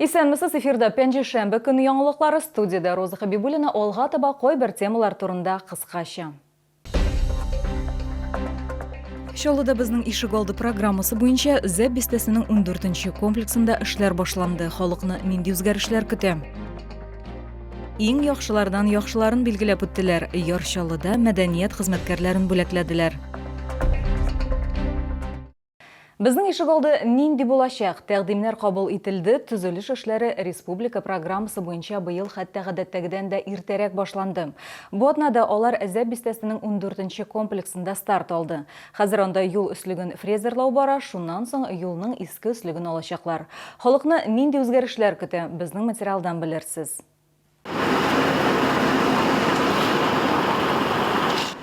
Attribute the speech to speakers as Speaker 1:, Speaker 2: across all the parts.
Speaker 1: Исәнмесез, эфирда пәнҗешәмбе көне яңалыклары, студиядә Роза Хәбибуллина. Алга таба кайбер темалар турында кыскача. Чаллыда безнең ишегалды программасы буенча Зәб бистәсенең 14 нче комплексында эшләр башланды. Халыкны нинди үзгәрешләр көтә? Иң яхшылардан яхшыларын билгеләп үттеләр. Яр Чаллыда мәдәният хезмәткәрләрен бүләкләделәр. Безнең ишегалды нинди булачак? Тәкъдимнәр кабул ителде, төзелеш эшләре республика программасы буенча быел хәтта гадәттәгедән дә иртәрәк башланды. Бу атнада алар Әзәп бистәсенең ундүртенче комплексында старт алды. Хәзер анда юл өслеген фрезерлау бара, шуннан соң юлның иске өслеген алачаклар. Халыкны нинди үзгәрешләр көтә, безнең материалдан белерсез.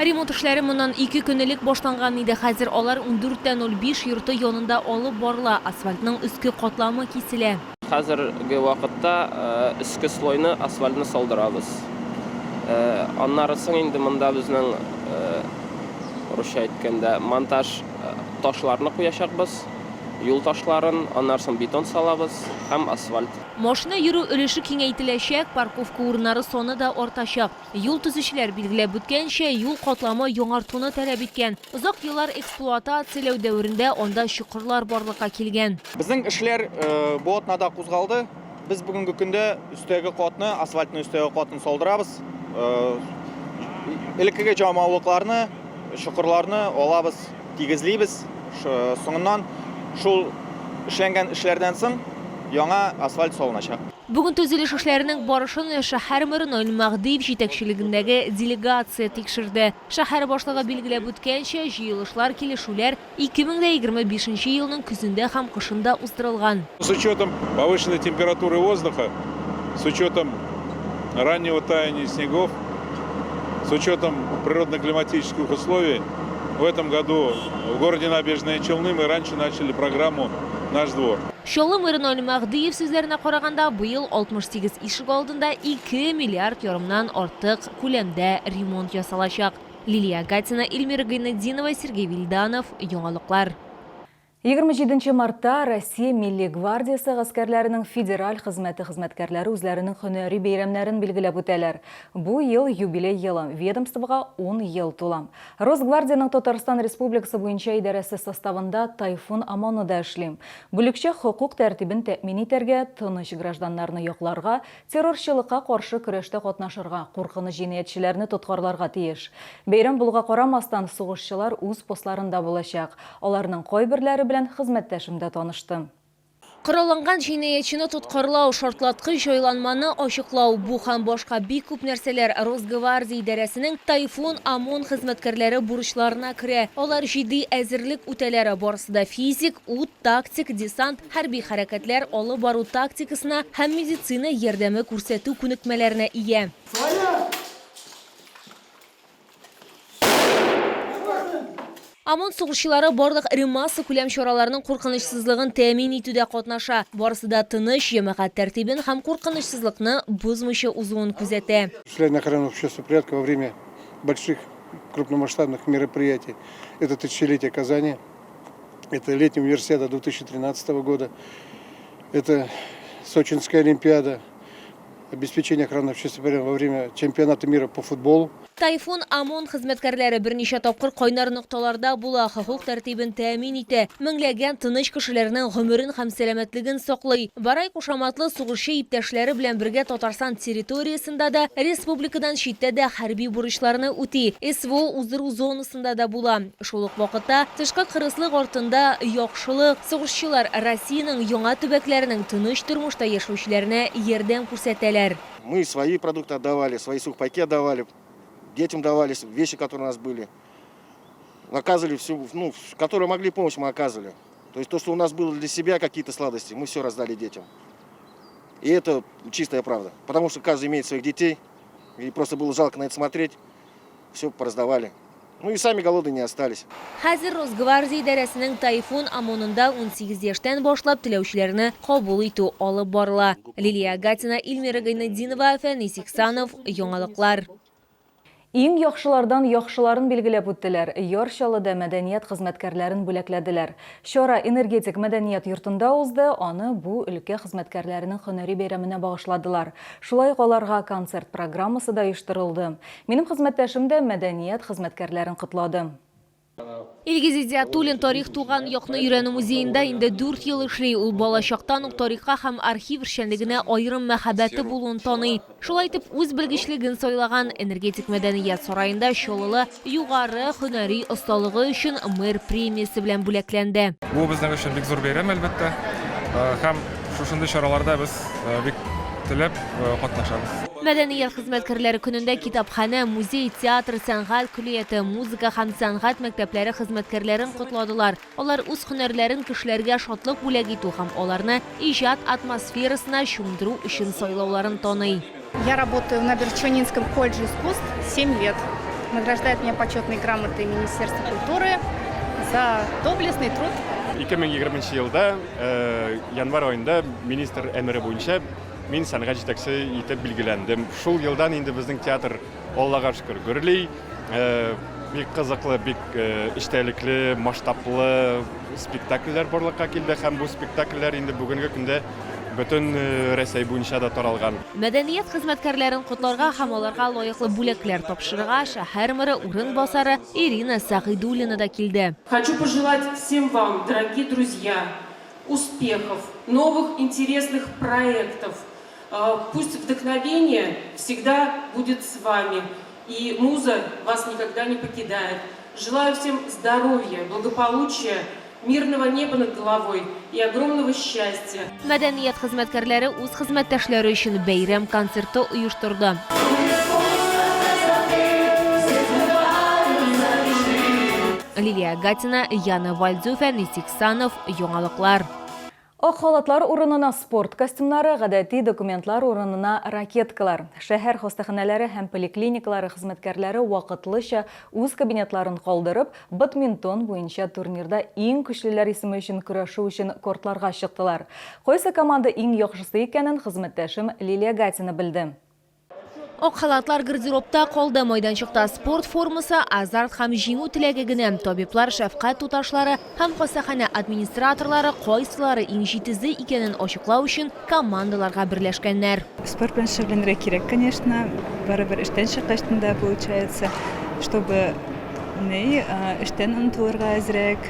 Speaker 2: Ремонт эшләре моннан ике көн элек башланган иде. Хәзер алар 14.05 йорты янында алып барыла. Асфальтның өске катламы киселә.
Speaker 3: Хәзерге вакытта өске слойны, асфальтны салдырабыз. Аннары соң инде монда безнең, русча әйткәндә, монтаж ташларны куячакбыз, юл ташларын, аннары соң бетон салабыз һәм асфальт.
Speaker 2: Машина йөрү өлеше киңәйтеләчәк, парковка урыннары саны да артачак. Юл төзүчеләр билгеләп үткәнчә, юл катламы яңартуны таләп иткән. Озак еллар эксплуатацияләү дәверендә анда чокырлар барлыкка килгән.
Speaker 4: Безнең эшләр бу атнада кузгалды. Без бүгенге көндә өстәге катны, асфальтның өстәге катын салдырабыз. Элеккеге җамаулыкларны, чокырларны алабыз, тигезлибез. Соңыннан шул эшләнгән эшләрдән соң яңа асфальт салыначак.
Speaker 2: Бүген төзелеш эшләренең барышын шәһәр мэры Наил Мәһдиев җитәкчелегендәге делегация тикшерде. Шәһәр башлыгы билгеләп үткәнчә, җыелышлар, килешүләр 2025 нче елның көзендә һәм кышында уздырылган.
Speaker 5: С учетом повышенной температуры воздуха, с учетом раннего таяния снегов, с учетом природно-климатических условий, в этом году в городе Набережные Челны мы раньше начали программу «Наш двор».
Speaker 2: Чаллы мэры Наил Мәһдиев сүзләренә караганда, быел 68 ишегалдында 2 миллиард ярымнан артык күләмдә ремонт ясалачак. Лилия Гатина, Эльмира Гайнетдинова, Сергей Вильданов, Яңалыклар.
Speaker 1: 27 нче мартта Россия Милли гвардиясе гаскәрләренең федераль хезмәте хезмәткәрләре үзләренең һөнәри бәйрәмнәрен билгеләп үтәләр. Бу ел юбилей елы, ведомствога ун ел тула. Росгвардиянең Татарстан Республикасы буенча идарәсе составында Тайфун ОМОНы да эшли. Бүлекчә хокук тәртибен тәэмин итәргә, тыныч гражданнарны якларга, террорчылыкка каршы көрәштә катнашырга, куркыныч җинаятьчеләрне тоткарларга тиеш. Бәйрәм булуга карамастан, сугышчылар үз постларында булачак. Аларның кайберләре белән хезмәттәшем дә танышты.
Speaker 2: Коралланган җинаятьчене тоткарлау, шартлаткыч җайланманы ачыклау, бу һәм башка бик күп нәрсәләр Росгвардия идарәсенең Тайфун ОМОН хезмәткәрләре бурычларына керә. Алар җитди әзерлек үтәләр, барысы да физик, ут, тактик, десант, хәрби хәрәкәтләр алып бару тактикасына һәм медицина ярдәме күрсәтү күнекмәләренә ия. ОМОН сугышчылары барлык эре массакүләм чараларның куркынычсызлыгын тәэмин итүдә катнаша. Барысы да тыныч, җәмәгать тәртибен һәм куркынычсызлыкны бозмыйча узуын күзәтә.
Speaker 5: Осуществление охраны общественного порядка во время больших крупномасштабных мероприятий. Это тысячелетие Казани, это летняя универсиада 2013 года, это Сочинская олимпиада, обеспечение охраны общественного порядка во время чемпионата мира по футболу.
Speaker 2: Тайфун ОМОН хезмәткәрләре берничә тапкыр кайнар нокталарда була, хокук тәртибен тәэмин итә, меңләгән тыныч кешеләрнең гомерен һәм сәламәтлеген саклый. Барай кушаматлы сугышчы иптәшләре белән бергә Татарстан территориясендә дә, республикадан читтә дә хәрби бурычларны үти, СВО уздыру зонасында да була. Шул ук вакытта, тышкы кырыслык артында, яхшылык. Сугышчылар Россиянең яңа төбәкләренең тыныч тормышта яшәүчеләренә ярдәм күрсәтәләр.
Speaker 6: Мы свои продукты отдавали, свои сухпайки отдавали, детям давали вещи, которые у нас были. Оказывали всю, ну, которую могли помощь, мы оказывали. То есть то, что у нас было для себя какие-то сладости, мы все раздали детям. И это чистая правда. Потому что каждый имеет своих детей, и просто было жалко на это смотреть. Все пораздавали. Ну и сами голодные не остались.
Speaker 2: Хәзер Росгвардия идарәсенең Тайфун ОМОНында 18 яшьтән башлап теләүчеләрне кабул итү алып барыла. Лилия Гатина, Эльмира Гайнетдинова, Фәнис Ихсанов, Яңалыклар.
Speaker 1: Иң яхшылардан яхшыларын билгеләп үттеләр, Яр Чаллыда мәдәният хезмәткәрләрен бүләкләделәр. Чара Энергетик мәдәният йортында узды, аны бу өлкә хезмәткәрләренең һөнәри бәйрәменә багышладылар. Шулай ук аларга концерт программасы да оештырылды. Минем хезмәттәшем дә мәдәният хезмәткәрләрен котлады.
Speaker 2: Илгиз Идиатуллин тарих туган якны өйрәнү музеенда инде дүрт ел эшли. Ул балачактан ук тарихка һәм архив эшчәнлегенә аерым мәхәббәте булуын таный. Шулай итеп, үз белгечлеген сайлаган. Энергетик мәдәният сараенда Чаллылы югары һөнәри осталыгы өчен мэр премиясе белән бүләкләнде.
Speaker 7: Бу безнең өчен бик зур бәйрәм, әлбәттә. Һәм шушындый чараларда без бик теләп катнашабыз.
Speaker 2: Мәдәният хезмәткәрләре көнендә китапханә, музей, театр, сәнгать көллияте, музыка һәм сәнгать мәктәпләре хезмәткәрләрен котладылар. Алар үз һөнәрләрен кешеләргә шатлык бүләк итү һәм аларны иҗат атмосферасына чумдыру өчен сайлауларын таный.
Speaker 8: Я работаю в Набережночелнинском колледже искусств 7 лет. Награждает меня почетной грамотой Министерства культуры за доблестный труд.
Speaker 7: 2020 елда январь аенда министр әмере буенча Мин сәнгать җитәкчесе итеп билгеләндем. Шул елдан инде безнең театр, Аллага шөкер, гөрли. Э, бик кызыклы, бик э, эчтәлекле, масштаблы спектакльләр барлыкка килде һәм бу спектакльләр инде бүгенге көндә бөтен э, Рәсәй буенча да таралган.
Speaker 2: Мәдәният хезмәткәрләрен котларга һәм аларга лаеклы бүләкләр тапшырырга шәһәр мэры урынбасары Ирина Сәгыйдуллина да килде.
Speaker 9: Хочу пожелать всем вам, дорогие друзья, успехов, новых интересных проектов. Пусть вдохновение всегда будет с вами, и муза вас никогда не покидает. Желаю всем здоровья, благополучия, мирного неба над головой и огромного счастья.
Speaker 2: Мәдәният хезмәткәрләре үз хезмәттәшләре өчен бәйрәм концерты оештырды. Лилия Гатина, Яна Вальдзю, Фәнис Иксанов, Яңалыклар.
Speaker 1: Ак халатлар урынына спорт костюмнары, гадәти документлар урынына ракеткалар. Шәһәр хастаханәләре һәм поликлиникалары хезмәткәрләре вакытлыча үз кабинетларын калдырып, бадминтон буенча турнирда иң көчлеләр исеме өчен көрәшү өчен кортларга чыктылар. Кайсы команда иң яхшысы икәнен хезмәттәшем Лилия Гатина белде.
Speaker 2: Ак халатлар гардеробта калды. Майданчыкта спорт формасы, азарт һәм җиңү теләге генә. Табиблар, шәфкать туташлары һәм хастаханә администраторлары кайсылары иң җитезе икәнен ачыклау өчен командаларга берләшкәннәр.
Speaker 10: Спорт белән шөгыльләнергә кирәк, конечно. Барыбер эштән чыккач та получается, чтобы ни, эштән онытылырга әзрәк.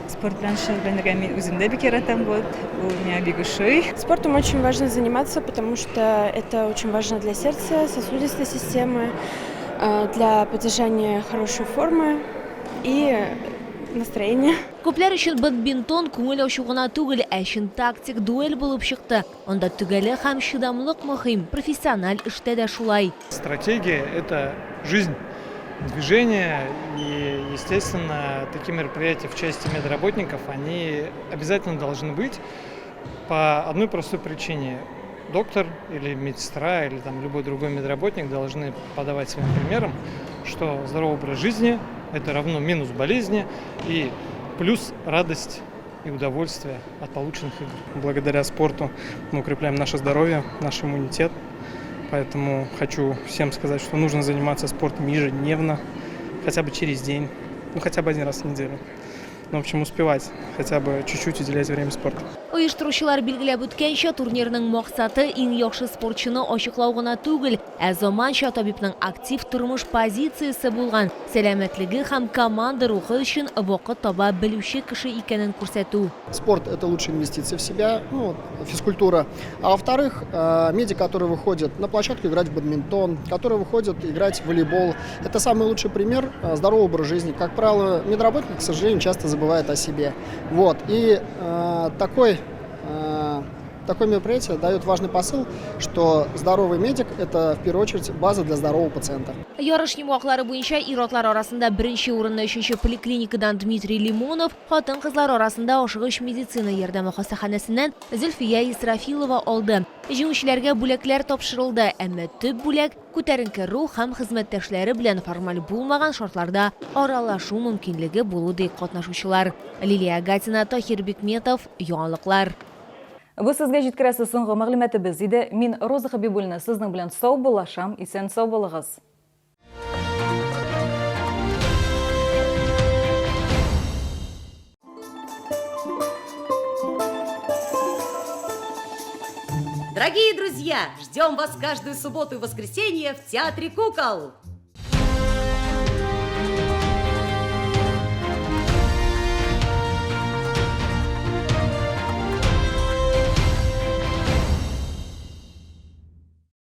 Speaker 10: Спорт белән шөгыльләнергә мин үзем дә бик яратам, вот, ул миңа бик ошый.
Speaker 11: Спортом очень важно заниматься, потому что это очень важно для сердца, сосудистой системы, для поддержания хорошей формы и настроения.
Speaker 2: Күпләр өчен бадминтон күңел ачу гына түгел, ә чын тактик дуэль булып чыкты. Анда төгәллек һәм чыдамлык мөһим, профессиональ эштә дә шулай.
Speaker 12: Стратегия – это жизнь, движение и, естественно, такие мероприятия в части медработников, они обязательно должны быть по одной простой причине. Доктор или медсестра или там любой другой медработник должны подавать своим примером, что здоровый образ жизни – это равно минус болезни и плюс радость и удовольствие от полученных игр.
Speaker 13: Благодаря спорту мы укрепляем наше здоровье, наш иммунитет. Поэтому хочу всем сказать, что нужно заниматься спортом ежедневно, хотя бы через день, ну хотя бы один раз в неделю. Ну, в общем, успевать хотя бы чуть-чуть уделять время спорту.
Speaker 2: Оештыручылар билгеләп үткәнчә, турнирның максаты иң яхшы спортчыны ачыклау гына түгел, ә заманча табибның актив тормыш позициясе булган сәламәтлеге һәм команда рухы өчен вакыт таба белүче кеше икәнен күрсәтү.
Speaker 14: Спорт – это лучшая инвестиция в себя, ну, физкультура. А во-вторых, медик, который выходит на площадку играть в бадминтон, который выходит играть в волейбол, это самый лучший пример здорового образа жизни. Как правило, медработник, к сожалению, часто забывает о себе. Вот. И такое мероприятие дает важный посыл, что здоровый медик – это, в первую очередь, база для здорового пациента.
Speaker 2: Ярыш йомгаклары буенча ир-атлар арасында беренче урынны өченче поликлиникадан Дмитрий Лимонов, хатын-кызлар арасында ашыгыч медицина ярдәме хастаханәсеннән Зөлфия Исрафилова алды. Җиңүчеләргә бүләкләр тапшырылды, әмма төп бүләк, күтәренке рух һәм хезмәттәшләре белән формаль булмаган шартларда аралашу мөмкинлеге булу, ди катнашучылар. Лилия Гатина, Таһир Бикметов, Яңалыклар.
Speaker 1: Бу сезгә җиткерәсе соңгы мәгълүматыбыз иде. Мин, Роза Хәбибуллина, сезнең белән саубуллашам. Исән-сау булыгыз.
Speaker 15: Дорогие друзья, ждем вас каждую субботу и воскресенье в Театре кукол.